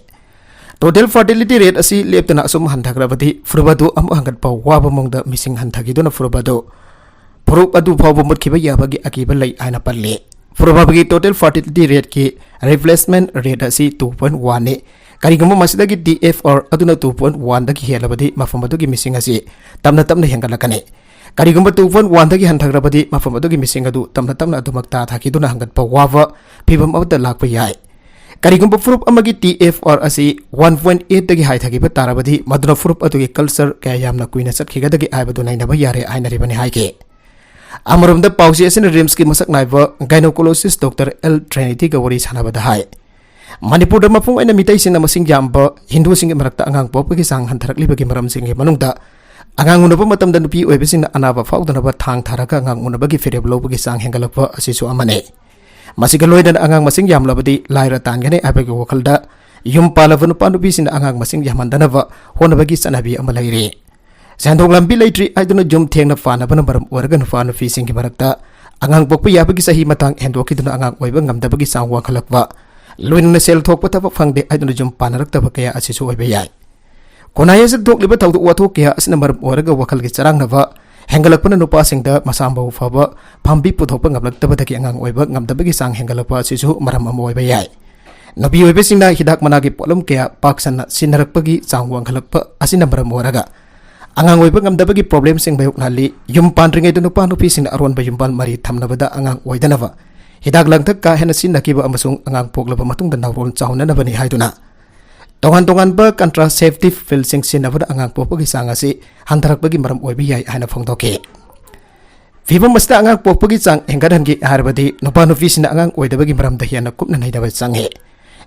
Total fertility rate ꯑꯁꯤ ꯂꯦꯞꯇꯅ ꯑꯁꯨꯝ ꯍꯟꯊꯈ꯭ꯔꯕꯗꯤ ꯐꯨꯔꯨꯞ ꯑꯗꯨ ꯑꯃꯨꯛ ꯍꯟꯒꯠꯄ ꯋꯥꯕ ꯃꯑꯣꯡꯗ ꯃꯤꯁꯤꯡ ꯍꯟꯊꯈꯤꯗꯨꯅ ꯐꯨꯔꯨꯞ ꯑꯗꯨ, ꯐꯨꯔꯨꯞ ꯑꯗꯨ ꯐꯥꯎꯕ ꯃꯨꯠꯈꯤꯕ ꯌꯥꯕꯒꯤ ꯑꯀꯤꯕ ꯂꯩ ꯍꯥꯏꯅ ꯄꯜꯂꯤ꯫ ꯐꯨꯔꯨꯞ ꯑꯃꯒꯤ total fertility rateꯀꯤ replacement rate ꯑꯁꯤ two point oneꯅꯤ꯫ ꯀꯔꯤꯒꯨꯝꯕ ꯃꯁꯤꯗꯒꯤ T F R ꯑꯗꯨꯅ two point oneꯗꯒꯤ ꯍꯦꯜꯂꯕꯗꯤ ꯃꯐꯝ ꯑꯗꯨꯒꯤ ꯃꯤꯁꯤꯡ ꯑꯁꯤ ꯇꯞꯅ ꯇꯞꯅ ꯍꯦꯟꯒꯠꯂꯛꯀꯅꯤ꯫ ꯀꯔꯤꯒꯨꯝꯕ two point one ꯗꯒꯤ ꯍꯟꯊꯈ꯭ꯔꯕꯗꯤ ꯃꯐꯝ ꯑꯗꯨꯒꯤ ꯃꯤꯁꯤꯡ ꯑꯗꯨ ꯇꯞꯅ ꯇꯞꯅ ꯑꯗꯨꯃꯛ ꯇꯥꯊꯈꯤꯗꯨꯅ ꯍꯪꯒꯠꯄ ꯋꯥꯕ ꯐꯤꯚꯝ ꯑꯃꯗ ꯂꯥꯛꯄ ꯌꯥꯏ꯫ ꯀꯔꯤꯒꯨꯝꯕ ꯐꯨꯔꯨꯞ ꯑꯃꯒꯤ T F R ꯑꯁꯤ one point eight ꯗꯒꯤ ꯍꯟꯊꯈꯤꯕ ꯇꯥꯔꯕꯗꯤ ꯃꯗꯨꯅ ꯐꯨꯔꯨꯞ ꯑꯗꯨꯒꯤ culture ꯀꯌꯥ ꯌꯥꯝꯅ ꯀꯨꯏꯅ ꯆꯠꯈꯤꯒꯗꯒꯦ ꯍꯥꯏꯕꯗꯨ ꯅꯩꯅꯕ ꯌꯥꯔꯦ ꯍꯥꯏꯅꯔꯤꯕꯅꯤ ꯍꯥꯏꯈꯤ꯫ ꯑꯃꯔꯣꯝꯗ ꯄꯥꯎꯆꯦ ꯑꯁꯤꯅ RIMSꯀꯤ ꯃꯁꯛ ꯅꯥꯏꯕ gynecologist Doctor L Trinityꯒ ꯋꯥꯔꯤ ꯁꯥꯟꯅꯕꯗ ꯍꯥꯏ, ꯃꯅꯤꯄꯨꯔꯗ ꯃꯄꯨꯡ ꯑꯣꯏꯅ ꯃꯤꯇꯩꯁꯤꯡꯅ ꯃꯁꯤꯡ ꯌꯥꯝꯕ ꯍꯤꯟꯗꯨꯁꯤꯡꯒꯤ ꯃꯔꯛꯇ ꯑꯉꯥꯡ ꯄꯣꯛꯄꯒꯤ ꯆꯥꯡ ꯍꯟꯊꯔꯛꯂꯤꯕꯒꯤ ꯃꯔꯝꯁꯤꯡꯒꯤ ꯃꯅꯨꯡꯗ ꯑꯉꯥꯡ ꯎꯅꯕ ꯃꯇꯝꯗ ꯅꯨꯄꯤ ꯑꯣꯏꯕꯁꯤꯡꯅ ꯑꯅꯥꯕ ꯐꯥꯎꯗꯅꯕ ꯊꯥꯡ ꯊꯥꯔꯒ ꯑꯉꯥꯡ ꯎꯅꯕꯒꯤ ꯐꯤꯔꯦꯞ ꯂꯧꯕꯒꯤ ꯆꯥꯡ ꯍꯦꯟꯒꯠꯂꯛꯄ ꯑꯁꯤꯁꯨ ꯑꯃꯅꯤ꯫ ꯃꯁꯤꯒ ꯂꯣꯏꯅꯅ ꯑꯉꯥꯡ ꯃꯁꯤꯡ ꯌꯥꯝꯂꯕꯗꯤ ꯂꯥꯏꯔ ꯇꯥꯟꯒꯅꯤ ꯍꯥꯏꯕꯒꯤ ꯋꯥꯈꯜꯗ ꯌꯨꯝ ꯄꯥꯜꯂꯕ ꯅꯨꯄꯥ ꯅꯨꯄꯤꯁꯤꯡꯅ ꯑꯉꯥꯡ ꯃꯁꯤꯡ ꯌꯥꯝꯍꯟꯗꯅꯕ ꯍꯣꯠꯅꯕꯒꯤ ꯆꯠꯅꯕꯤ ꯑꯃ ꯂꯩꯔꯤ꯫ ꯁꯦꯟꯊꯣꯛ ꯂꯝꯕꯤ ꯂꯩꯇ꯭ꯔꯤ ꯍꯥꯏꯗꯨꯅ ꯌꯨꯝ ꯊꯦꯡꯅ ꯄꯥꯟꯅꯕꯅ ꯃꯔꯝ ꯑꯣꯏꯔꯒ ꯅꯨꯄꯥ ꯅꯨꯄꯤꯁꯤꯡꯒꯤ ꯃꯔꯛꯇ ꯑꯉꯥꯡ ꯄꯣꯛꯄ ꯌꯥꯕꯒꯤ ꯆꯍꯤ ꯃꯇꯥꯡ ꯍꯦꯟꯗꯣꯛꯈꯤꯗꯨꯅ ꯑꯉꯥꯡ ꯑꯣꯏꯕ ꯉꯝꯗꯕꯒꯤ ꯆꯥꯡ ꯋꯥꯡꯈꯠꯂꯛꯄ, ꯂꯣꯏꯅꯅ ꯁꯦꯜ ꯊꯣꯛꯄ ꯊꯕꯛ ꯐꯪꯗꯦ ꯍꯥꯏꯗꯨꯅ ꯌꯨꯝ ꯄꯥꯟꯅꯔꯛꯇꯕ ꯀꯌꯥ ꯑꯁꯤꯁꯨ ꯑꯣꯏꯕ ꯌꯥꯏ꯫ ꯈꯨꯟꯅꯥꯏ ꯑꯁꯤꯗ ꯊꯣꯛꯂꯤꯕ ꯊꯧꯗꯣꯛ ꯋꯥꯊꯣꯛ ꯀꯌꯥ ꯑꯁꯤꯅ ꯃꯔꯝ ꯑꯣꯏꯔꯒ ꯋꯥꯈꯜꯒꯤ ꯆꯔꯥꯡꯅꯕ ꯍꯦꯟꯒꯠꯂꯛꯄꯅ ꯅꯨꯄꯥꯁꯤꯡꯗ ꯃꯁꯥ ꯃꯎ ꯐꯕ ꯐꯥꯝꯕꯤ ꯄꯨꯊꯣꯛꯄ ꯉꯝꯂꯛꯇꯕꯗꯒꯤ ꯑꯉꯥꯡ ꯑꯣꯏꯕ ꯉꯝꯗꯕꯒꯤ ꯆꯥꯡ ꯍꯦꯟꯒꯠꯂꯛꯄ ꯑꯁꯤꯁꯨ ꯃꯔꯝ ꯑꯃ ꯑꯣꯏꯕ ꯌꯥꯏ꯫ ꯅꯨꯄꯤ ꯑꯣꯏꯕꯁꯤꯡꯅ ꯍꯤꯗꯥꯛ ꯃꯅꯥꯒꯤ ꯄꯣꯠꯂꯝ ꯀꯌꯥ ꯄꯥꯛ ꯁꯟꯅ ꯁꯤꯖꯤꯟꯅꯔꯛꯄꯒꯤ ꯆꯥꯡ ꯋꯥꯡꯈꯠꯂꯛꯄ ꯑꯁꯤꯅ ꯃꯔꯝ ꯑꯣꯏꯔꯒ ꯑꯉꯥꯡ ꯑꯣꯏꯕ ꯉꯝꯗꯕꯒꯤ problemꯁꯤꯡ ꯃꯥꯌꯣꯛꯅꯍꯜꯂꯤ꯫ ꯌꯨꯝ ꯄꯥꯟꯗ꯭ꯔꯤꯉꯩꯗ ꯅꯨꯄꯥ ꯅꯨꯄꯤꯁꯤꯡꯅ ꯑꯔꯣꯟꯕ ꯌꯨꯝꯕꯥꯜ ꯃꯔꯤ ꯊꯝꯅꯕꯗ ꯑꯉꯥꯡ ꯑꯣꯏꯗꯅꯕ ꯍꯤꯗꯥꯛ ꯂꯥꯡꯊꯛ ꯀꯥ ꯍꯦꯟꯅ ꯁꯤꯖꯤꯟꯅꯈꯤꯕ ꯑꯃꯁꯨꯡ ꯑꯉꯥꯡ ꯄꯣꯛꯂꯕ ꯃꯇꯨꯡꯗ ꯅꯥꯎꯔꯣꯟ ꯆꯥꯎꯍꯟꯅꯅꯕꯅꯤ ꯍꯥꯏꯗꯨꯅ ꯇꯣꯉꯥꯟ ꯇꯣꯉꯥꯟꯕ contraceptive pillꯁꯤꯡ ꯁꯤꯖꯤꯟꯅꯕꯅ ꯑꯉꯥꯡ ꯄꯣꯛꯄꯒꯤ ꯆꯥꯡ ꯑꯁꯤ ꯍꯟꯊꯔꯛꯄꯒꯤ ꯃꯔꯝ ꯑꯣꯏꯕ ꯌꯥꯏ ꯍꯥꯏꯅ ꯐꯣꯡꯗꯣꯛꯈꯤ꯫ ꯐꯤꯚꯝ ꯑꯁꯤꯗ ꯑꯉꯥꯡ ꯄꯣꯛꯄꯒꯤ ꯆꯥꯡ ꯍꯦꯟꯒꯠꯍꯟꯒꯦ ꯍꯥꯏꯔꯕꯗꯤ ꯅꯨꯄꯥ ꯅꯨꯄꯤꯁꯤꯡꯅ ꯑꯉꯥꯡ ꯑꯣꯏꯗꯕꯒꯤ ꯃꯔꯝꯗ ꯍꯦꯟꯅ ꯀꯨꯞꯅ ꯅꯩꯅꯕ ꯆꯪꯉꯤ꯫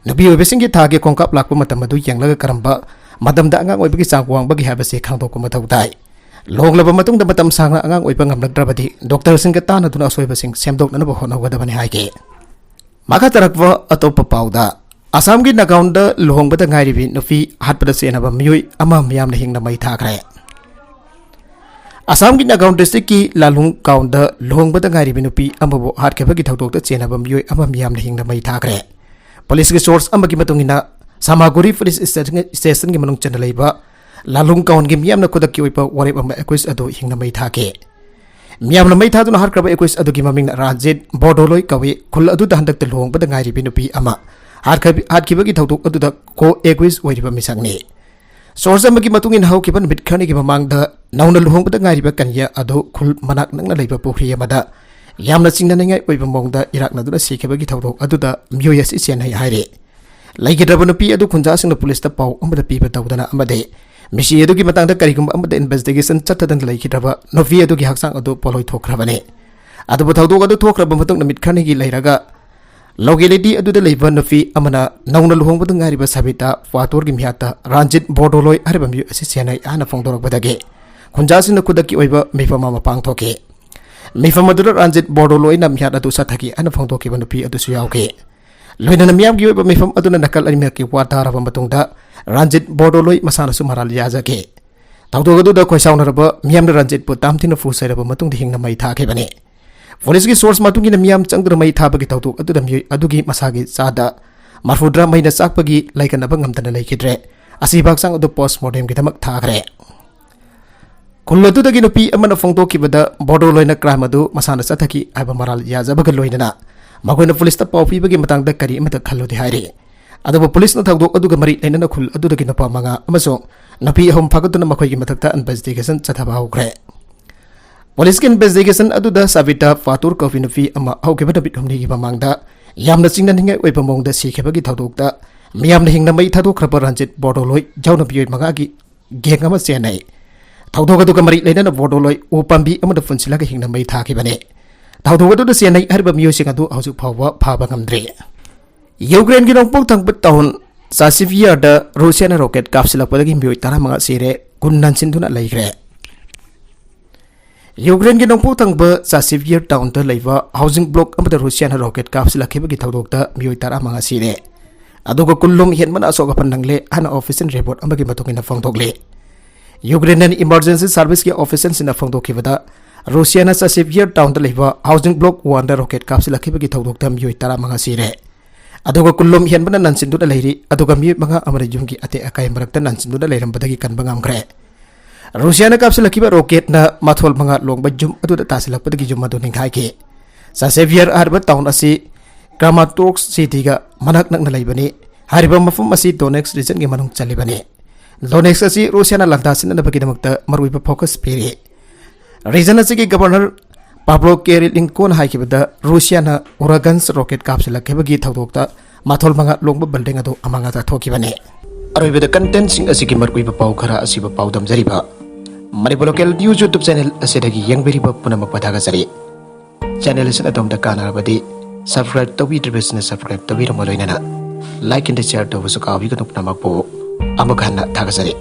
ꯅꯨꯄꯤ ꯑꯣꯏꯕꯁꯤꯡꯒꯤ ꯊꯥꯒꯤ ꯈꯣꯡꯀꯥꯞ ꯂꯥꯛꯄ ꯃꯇꯝ ꯑꯗꯨ ꯌꯦꯡꯂꯒ ꯀꯔꯝꯕ ꯃꯇꯝꯗ ꯑꯉꯥꯡ ꯑꯣꯏꯕꯒꯤ ꯆꯥꯡ ꯋꯥꯡꯕꯒꯦ ꯍꯥꯏꯕꯁꯤ ꯈꯪꯗꯣꯛꯄ ꯃꯊꯧ ꯇꯥꯏ꯫ ꯂꯨꯍꯣꯡꯂꯕ ꯃꯇꯨꯡꯗ ꯃꯇꯝ ꯁꯥꯡꯅ ꯑꯉꯥꯡ ꯑꯣꯏꯕ ꯉꯝꯂꯛꯇ꯭ꯔꯕꯗꯤ ꯗꯣꯛꯇꯔꯁꯤꯡꯒ ꯇꯥꯟꯅꯗꯨꯅ ꯑꯁꯣꯏꯕꯁꯤꯡ ꯁꯦꯝꯗꯣꯛꯅꯅꯕ ꯍꯣꯠꯅꯒꯗꯕꯅꯤ ꯍꯥꯏꯈꯤ꯫ ꯃꯈꯥ ꯇꯥꯔꯛꯄ ꯑꯇꯣꯞꯄ ꯄꯥꯎꯗ, ꯑꯁꯥꯝꯒꯤ ꯅꯥꯒꯥꯎꯟꯗ ꯂꯨꯍꯣꯡꯕꯗ ꯉꯥꯏꯔꯤꯕꯤ ꯅꯨꯄꯤ ꯍꯥꯠꯄꯗ ꯆꯦꯟꯅꯕ ꯃꯤꯑꯣꯏ ꯑꯃ ꯃꯤꯌꯥꯝꯅ ꯍꯤꯡꯅ ꯃꯩ ꯊꯥꯈ꯭ꯔꯦ꯫ ꯑꯁꯥꯝꯒꯤ ꯅꯥꯒꯥꯎꯟ districtꯀꯤ ꯂꯥꯂꯨꯡ ꯀꯥꯎꯟꯗ ꯂꯨꯍꯣꯡꯕꯗ ꯉꯥꯏꯔꯤꯕꯤ ꯅꯨꯄꯤ ꯑꯃꯕꯨ ꯍꯥꯠꯈꯤꯕꯒꯤ ꯊꯧꯗꯣꯛꯇ ꯆꯦꯟꯅꯕ ꯃꯤꯑꯣꯏ ꯑꯃ ꯃꯤꯌꯥꯝꯅ ꯍꯤꯡꯅ ꯃꯩ ꯊꯥꯈ꯭ꯔꯦ꯫ ꯄꯨꯂꯤꯁꯀꯤ source ꯑꯃꯒꯤ ꯃꯇꯨꯡ ꯏꯟꯅ, ꯁꯥꯃꯥꯒꯨꯔꯤ ꯄꯨꯂꯤꯁ ꯁ꯭ꯇꯦꯁꯟ, stationꯒꯤ ꯃꯅꯨꯡ ꯆꯟꯅ ꯂꯩꯕ ꯂꯥꯂꯨꯡ ꯀꯥꯎꯟꯒꯤ ꯃꯤꯌꯥꯝꯅ ꯈꯨꯗꯛꯀꯤ ꯑꯣꯏꯕ ꯋꯥꯔꯦꯞ ꯑꯃ accused ꯑꯗꯨ ꯍꯤꯡꯅ ꯃꯩ ꯊꯥꯈꯤ꯫ ꯃꯤꯌꯥꯝꯅ ꯃꯩ ꯊꯥꯗꯨꯅ ꯍꯥꯠꯈ꯭ꯔꯕ accused ꯑꯗꯨꯒꯤ ꯃꯃꯤꯡꯅ ꯔꯥꯖꯤꯠ ꯕꯣꯔꯗꯣꯂꯣꯏ ꯀꯧꯏ꯫ ꯈꯨꯜ ꯑꯗꯨꯗ ꯍꯟꯗꯛꯇ ꯂꯨꯍꯣꯡꯕꯗ ꯉꯥꯏꯔꯤꯕꯤ ꯅꯨꯄꯤ ꯑꯃ ꯍꯥꯠꯈ꯭ꯔꯕꯤ-, ꯍꯥꯠꯈꯤꯕꯒꯤ ꯊꯧꯗꯣꯛ ꯑꯗꯨꯗ co-accused ꯑꯣꯏꯔꯤꯕ ꯃꯤꯁꯛꯅꯤ꯫ Source ꯑꯃꯒꯤ ꯃꯇꯨꯡ ꯏꯟꯅ, ꯍꯧꯈꯤꯕ ꯅꯨꯃꯤꯠ ꯈꯔꯅꯤꯒꯤ ꯃꯃꯥꯡꯗ ꯅꯧꯅ ꯂꯨꯍꯣꯡꯕꯗ ꯉꯥꯏꯔꯤꯕ ꯀꯟꯌꯥ ꯑꯗꯨ ꯈꯨꯜ ꯃꯅꯥꯛ ꯅꯛꯅ ꯂꯩꯕ ꯄꯨꯈ꯭ꯔꯤ ꯑꯃꯗ ꯌꯥꯝꯅ ꯆꯤꯡꯅꯅꯤꯡꯉꯥꯏ ꯑꯣꯏꯕ ꯃꯑꯣꯡꯗ ꯏꯔꯥꯛꯅꯗꯨꯅ ꯁꯤꯈꯤꯕꯒꯤ ꯊꯧꯗꯣꯛ ꯑꯗꯨꯗ ꯃꯤꯑꯣꯏ ꯑꯁꯤ ꯆꯦꯟꯅꯩ ꯍꯥꯏꯔꯤ꯫ ꯂꯩꯈꯤꯗ꯭ꯔꯕ ꯅꯨꯄꯤ ꯑꯗꯨ ꯈꯨꯟꯖꯥꯁꯤꯡꯅ ꯄꯨꯂꯤꯁꯇ ꯄꯥꯎ ꯑꯃꯗ ꯄꯤꯕ ꯇꯧꯗꯅ ꯑꯃꯗꯤ ꯃꯤꯁꯤ ꯑꯗꯨꯒꯤ ꯃꯇꯥꯡꯗ ꯀꯔꯤꯒꯨꯝꯕ ꯑꯃꯗ ꯏꯟꯚꯦꯁꯇꯤꯒꯦꯁꯟ ꯆꯠꯊꯗꯅ ꯂꯩꯈꯤꯗ꯭ꯔꯕ ꯅꯨꯄꯤ ꯑꯗꯨꯒꯤ ꯍꯛꯆꯥꯡ ꯑꯗꯨ ꯄꯣꯠꯂꯣꯏ ꯊꯣꯛꯈ꯭ꯔꯕꯅꯤ꯫ ꯑꯗꯨꯕꯨ ꯊꯧꯗꯣꯛ ꯑꯗꯨ ꯊꯣꯛꯈ꯭ꯔꯕ ꯃꯇꯨꯡ ꯅꯨꯃꯤꯠ ꯈꯔꯅꯤꯒꯤ ꯂꯩꯔꯒ ꯂꯣꯀꯦꯂꯤꯇꯤ ꯑꯗꯨꯗ ꯂꯩꯕ ꯅꯨꯄꯤ ꯑꯃꯅ ꯅꯧꯅ ꯂꯨꯍꯣꯡꯕꯗ ꯉꯥꯏꯔꯤꯕ ꯁꯕꯤꯇꯥ ꯄꯥꯇꯨꯔꯒꯤ ꯃꯤꯍꯥꯠꯇ ꯔꯥꯟꯖꯤꯠ ꯕꯣꯔꯗꯣꯂꯣꯏ ꯍꯥꯏꯔꯤꯕ ꯃꯤꯑꯣꯏ ꯑꯁꯤ ꯆꯦꯟꯅꯩ ꯍꯥꯏꯅ ꯐꯣꯡꯗꯣꯔꯛꯄꯗꯒꯤ ꯈꯨꯟꯖꯥꯁꯤꯡꯅ ꯈꯨꯗꯛꯀꯤ ꯑꯣꯏꯕ ꯃꯤꯐꯝ ꯑꯃ ꯄꯥꯡꯊꯣꯛꯈꯤ꯫ ꯃꯤꯐꯝ ꯑꯗꯨꯗ ꯔꯥꯟꯖꯤꯠ ꯕꯣꯔꯗꯣꯂꯣꯏꯅ ꯃꯤꯍꯥꯠ ꯑꯗꯨ ꯆꯠꯊꯈꯤ ꯍꯥꯏꯅ ꯐꯣꯡꯗꯣꯛꯈꯤꯕ ꯅꯨꯄꯤ ꯑꯗꯨꯁꯨ ꯌꯥꯎꯈꯤ꯫ ꯂꯣꯏꯅꯅ ꯃꯤꯌꯥꯝꯒꯤ ꯑꯣꯏꯕ ꯃꯤꯐꯝ ꯑꯗꯨꯅ ꯅꯥꯀꯜ ꯑꯅꯤꯃꯛꯀꯤ ꯋꯥ ꯇꯥꯔꯕ ꯃꯇꯨꯡꯗ ꯔꯥꯟꯖꯤꯠ ꯕꯣꯔꯗꯣꯂꯣꯏ ꯃꯁꯥꯅꯁꯨ ꯃꯔꯥꯜ ꯌꯥꯖꯈꯤ꯫ ꯊꯧꯗꯣꯛ ꯑꯗꯨꯗ ꯈꯣꯏꯁꯥꯎꯅꯔꯕ ꯃꯤꯌꯥꯝꯅ ꯔꯥꯟꯖꯤꯠꯄꯨ ꯇꯥꯝꯊꯤꯅ ꯐꯨ ꯆꯩꯔꯕ ꯃꯇꯨꯡꯗ ꯍꯤꯡꯅ ꯃꯩ ꯊꯥꯈꯤꯕꯅꯤ꯫ ꯄꯨꯂꯤꯁꯀꯤ ꯁꯣꯔꯁ ꯃꯇꯨꯡ ꯏꯟꯅ ꯃꯤꯌꯥꯝ ꯆꯪꯗꯨꯅ ꯃꯩ ꯊꯥꯕꯒꯤ ꯊꯧꯗꯣꯛ ꯑꯗꯨꯗ ꯃꯤꯑꯣꯏ ꯑꯗꯨꯒꯤ ꯃꯁꯥꯒꯤ ꯆꯥꯗ ꯃꯔꯐꯨꯇꯔꯥ ꯃꯩꯅ ꯆꯥꯛꯄꯒꯤ ꯂꯩꯀꯠꯅꯕ ꯉꯝꯗꯅ ꯂꯩꯈꯤꯗ꯭ꯔꯦ꯫ ꯑꯁꯤꯕ ꯍꯛꯆꯥꯡ ꯑꯗꯨ ꯄꯣꯁꯃꯣꯔꯇꯦꯝꯒꯤꯗꯃꯛ ꯊꯥꯈ꯭ꯔꯦ꯫ ꯈꯨꯜ ꯑꯗꯨꯗꯒꯤ ꯅꯨꯄꯤ ꯑꯃꯅ ꯐꯣꯡꯗꯣꯛꯈꯤꯕꯗ ꯕꯣꯔꯗꯣꯂꯣꯏꯅ ꯀ꯭ꯔꯥꯏꯝ ꯑꯗꯨ ꯃꯁꯥꯅ ꯆꯠꯊꯈꯤ ꯍꯥꯏꯕ ꯃꯔꯥꯜ ꯌꯥꯖꯕꯒ ꯂꯣꯏꯅꯅ ꯃꯈꯣꯏꯅ ꯄꯨꯂꯤꯁꯇ ꯄꯥꯎ ꯄꯤꯕꯒꯤ ꯃꯇꯥꯡꯗ ꯀꯔꯤ ꯑꯃꯠꯇ ꯈꯜꯂꯨꯗꯦ ꯍꯥꯏꯔꯤ꯫ ꯑꯗꯨꯕꯨ ꯄꯨꯂꯤꯁꯅ ꯊꯧꯗꯣꯛ ꯑꯗꯨꯒ ꯃꯔꯤ ꯂꯩꯅꯅ ꯈꯨꯜ ꯑꯗꯨꯗꯒꯤ ꯅꯨꯄꯥ ꯃꯉꯥ ꯑꯃꯁꯨꯡ ꯅꯨꯄꯤ ꯑꯍꯨꯝ ꯐꯥꯒꯠꯇꯨꯅ ꯃꯈꯣꯏꯒꯤ ꯃꯊꯛꯇ ꯏꯟꯚꯦꯁꯇꯤꯒꯦꯁꯟ ꯆꯠꯊꯕ ꯍꯧꯈ꯭ꯔꯦ꯫ ꯄꯨꯂꯤꯁꯀꯤ ꯏꯟꯚꯦꯁꯇꯤꯒꯦꯁꯟ ꯑꯗꯨꯗ ꯁꯥꯕꯤꯇꯥ ꯄꯥꯇꯨꯔ ꯀꯧꯕꯤ ꯅꯨꯄꯤ ꯑꯃ ꯍꯧꯈꯤꯕ ꯅꯨꯃꯤꯠ ꯍꯨꯝꯅꯤꯒꯤ ꯃꯃꯥꯡꯗ ꯌꯥꯝꯅ ꯆꯤꯡꯅꯅꯤꯡꯉꯥꯏ ꯑꯣꯏꯕ ꯃꯑꯣꯡꯗ ꯁꯤꯈꯤꯕꯒꯤ ꯊꯧꯗꯣꯛꯇ ꯃꯤꯌꯥꯝꯅ ꯍꯤꯡꯅ ꯃꯩ ꯊꯥꯗꯣꯛꯈ꯭ꯔꯕ ꯔꯟꯖꯤꯠ ꯕꯣꯔꯗꯣꯂꯣꯏ ꯌꯥꯎꯅ ꯃꯤꯑꯣꯏ ꯃꯉꯥꯒꯤ ꯒꯦꯡ ꯑꯃ ꯆꯦꯟꯅꯩ꯫ ꯊꯧꯗꯣꯛ ꯑꯗꯨꯒ ꯃꯔꯤ ꯂꯩꯅꯅ ꯕꯣꯔꯗꯣꯂꯣꯏ ꯎ ꯄꯥꯝꯕꯤ ꯑꯃꯗ ꯄꯨꯟꯁꯤꯜꯂꯒ ꯍꯤꯡꯅ ꯃꯩ ꯊꯥꯈꯤꯕꯅꯤ꯫ ꯊꯧꯗꯣꯛ ꯑꯗꯨꯗ ꯆꯦꯟꯅꯩ ꯍꯥꯏꯔꯤꯕ ꯃꯤꯑꯣꯏꯁꯤꯡ ꯑꯗꯨ ꯍꯧꯖꯤꯛ ꯐꯥꯎꯕ ꯐꯥꯕ ꯉꯝꯗ꯭ꯔꯤ꯫ ꯌꯨꯀ꯭ꯔꯦꯟꯒꯤ ꯅꯣꯡꯄꯣꯛ ꯊꯪꯕ ꯇꯥꯎꯟ ꯆꯥꯁꯤꯚꯤꯌꯔꯗ ꯔꯨꯁꯤꯌꯥꯅ ꯔꯣꯀꯦꯠ ꯀꯥꯞꯁꯤꯜꯂꯛꯄꯗꯒꯤ ꯃꯤꯑꯣꯏ ꯇꯔꯥꯃꯉꯥ ꯁꯤꯔꯦ, ꯀꯨꯟ ꯅꯟꯁꯤꯟꯗꯨꯅ ꯂꯩꯈ꯭ꯔꯦ꯫ ꯌꯨꯀ꯭ꯔꯦꯟꯒꯤ ꯅꯣꯡꯄꯣꯛ ꯊꯪꯕ ꯆꯥꯁꯤꯚꯤꯌꯔ ꯇꯥꯎꯟꯗ ꯂꯩꯕ ꯍꯥꯎꯁꯤꯡ ꯕ꯭ꯂꯣꯛ ꯑꯃꯗ ꯔꯨꯁꯤꯌꯥꯅ ꯔꯣꯀꯦꯠ ꯀꯥꯞꯁꯤꯜꯂꯛꯈꯤꯕꯒꯤ ꯊꯧꯗꯣꯛꯇ ꯃꯤꯑꯣꯏ ꯇꯔꯥꯃꯉꯥ ꯁꯤꯔꯦ, ꯑꯗꯨꯒ ꯀꯨꯟꯂꯣꯝ ꯍꯦꯟꯕꯅ ꯑꯁꯣꯛ ꯑꯄꯟ ꯅꯪꯂꯦ ꯍꯥꯏꯅ ꯑꯣꯐꯤꯁꯤꯌꯦꯜ ꯔꯤꯄꯣꯔꯠ ꯑꯃꯒꯤ ꯃꯇꯨꯡ ꯏꯟꯅ ꯐꯣꯡꯗꯣꯛꯂꯤ꯫ ꯌꯨꯀ꯭ꯔꯦꯟꯅ ꯏꯃꯔꯖꯦꯟꯁꯤ ꯁꯥꯔꯚꯤꯁꯀꯤ ꯑꯣꯐꯤꯁꯤꯌꯦꯜꯁꯤꯡꯅ ꯐꯣꯡꯗꯣꯛꯈꯤꯕꯗ ꯔꯨꯁꯤꯌꯥꯅ ꯆꯥꯁꯤꯚꯤꯌꯔ ꯇꯥꯎꯟꯗ ꯂꯩꯕ ꯍꯥꯎꯁꯤꯡ ꯕ꯭ꯂꯣꯛ ꯋꯥꯟꯗ ꯔꯣꯀꯦꯠ ꯀꯥꯞꯁꯤꯜꯂꯛꯈꯤꯕꯒꯤ ꯊꯧꯗꯣꯛꯇ ꯃꯤꯑꯣꯏ ꯇꯔꯥꯃꯉꯥ ꯁꯤꯔꯦ, ꯑꯗꯨꯒ ꯀꯨꯟꯂꯣꯝ ꯍꯦꯟꯕꯅ ꯅꯟꯁꯤꯟꯗꯨꯅ ꯂꯩꯔꯤ, ꯑꯗꯨꯒ ꯃꯤꯑꯣꯏ ꯃꯉꯥ ꯑꯃꯅ ꯌꯨꯝꯒꯤ ꯑꯇꯦꯛ ꯑꯀꯥꯏ ꯃꯔꯛꯇ ꯅꯟꯁꯤꯟꯗꯨꯅ ꯂꯩꯔꯝꯕꯗꯒꯤ ꯀꯟꯕ ꯉꯝꯈ꯭ꯔꯦ꯫ ꯔꯨꯁꯤꯌꯥꯅ ꯀꯥꯞꯁꯤꯜꯂꯛꯈꯤꯕ ꯔꯣꯀꯦꯠꯅ ꯃꯊꯣꯜ ꯃꯉꯥ ꯂꯣꯡꯕ ꯌꯨꯝ ꯑꯗꯨꯗ ꯇꯥꯁꯤꯜꯂꯛꯄꯗꯒꯤ ꯌꯨꯝ ꯑꯗꯨ ꯅꯤꯡꯈꯥꯏꯈꯤ꯫ ꯆꯥꯁꯦꯚꯤꯌꯔ ꯍꯥꯏꯔꯤꯕ ꯇꯥꯎꯟ ꯑꯁꯤ ꯀ꯭ꯔꯥꯃꯥꯇꯣꯔꯁ ꯁꯤꯇꯤꯒ ꯃꯅꯥꯛ ꯅꯛꯅ ꯂꯩꯕꯅꯤ꯫ ꯍꯥꯏꯔꯤꯕ ꯃꯐꯝ ꯑꯁꯤ ꯗꯣꯅꯦꯠꯁ ꯔꯤꯖꯟꯒꯤ ꯃꯅꯨꯡ ꯆꯜꯂꯤꯕꯅꯤ꯫ ꯗꯣꯅꯦꯠꯁ ꯑꯁꯤ ꯔꯨꯁꯤꯌꯥꯅ ꯂꯥꯟꯗꯥꯁꯤꯟꯅꯅꯕꯒꯤꯗꯃꯛꯇ ꯃꯔꯨꯑꯣꯏꯕ ꯐꯣꯀꯁ ꯄꯤꯔꯤ꯫ ꯔꯤꯖꯟ ꯑꯁꯤꯒꯤ ꯒꯕꯔꯅꯔ ꯄꯥꯕ꯭ꯂꯣ ꯀꯦꯔꯤꯂꯤꯟꯀꯣꯅ ꯍꯥꯏꯈꯤꯕꯗ, ꯔꯨꯁꯤꯌꯥꯅ ꯎꯔꯥꯒꯟꯁ ꯔꯣꯀꯦꯠ ꯀꯥꯞꯁꯤꯜꯂꯛꯈꯤꯕꯒꯤ ꯊꯧꯗꯣꯛꯇ ꯃꯊꯣꯜ ꯃꯉꯥ ꯂꯣꯡꯕ ꯕꯤꯜꯗꯤꯡ ꯑꯗꯨ ꯑꯃꯥꯡ ꯑꯇꯥ ꯊꯣꯛꯈꯤꯕꯅꯤ꯫ ꯑꯔꯣꯏꯕꯗ ꯀꯟꯇꯦꯟꯁꯤꯡ ꯑꯁꯤꯒꯤ ꯃꯔꯨꯑꯣꯏꯕ ꯄꯥꯎ ꯈꯔ ꯑꯁꯤꯕꯨ ꯄꯥꯎꯗꯝꯖꯔꯤꯕ ꯃꯅꯤꯄꯨꯔ ꯂꯣꯀꯦꯜ ꯅ꯭ꯌꯨꯁ ꯌꯨꯇ꯭ꯌꯨꯕ ꯆꯦꯅꯦꯜ ꯑꯁꯤꯗꯒꯤ ꯌꯦꯡꯕꯤꯔꯤꯕ ꯄꯨꯝꯅꯃꯛꯄꯨ ꯊꯥꯒꯠꯆꯔꯤ꯫ ꯆꯦꯅꯦꯜ ꯑꯁꯤꯅ ꯑꯗꯣꯝꯗ ꯀꯥꯟꯅꯔꯕꯗꯤ ꯁꯕꯁꯀ꯭ꯔꯥꯏꯕ ꯇꯧꯕꯤꯗ꯭ꯔꯤꯕꯁꯤꯡꯅ ꯁꯕꯁꯀ꯭ꯔꯥꯏꯕ ꯇꯧꯕꯤꯔꯝꯃ ꯂꯣꯏꯅꯅ ꯂꯥꯏꯛ ꯑꯦꯟ ꯁꯤꯌꯔ ꯇꯧꯕꯁꯨ ꯀꯥꯎꯕꯤꯒꯅꯨ꯫ ꯄꯨꯝꯅꯃꯛꯄꯨ ꯑꯃꯨꯛ ꯍꯟꯅ ꯊꯥꯒꯠꯆꯔꯤ꯫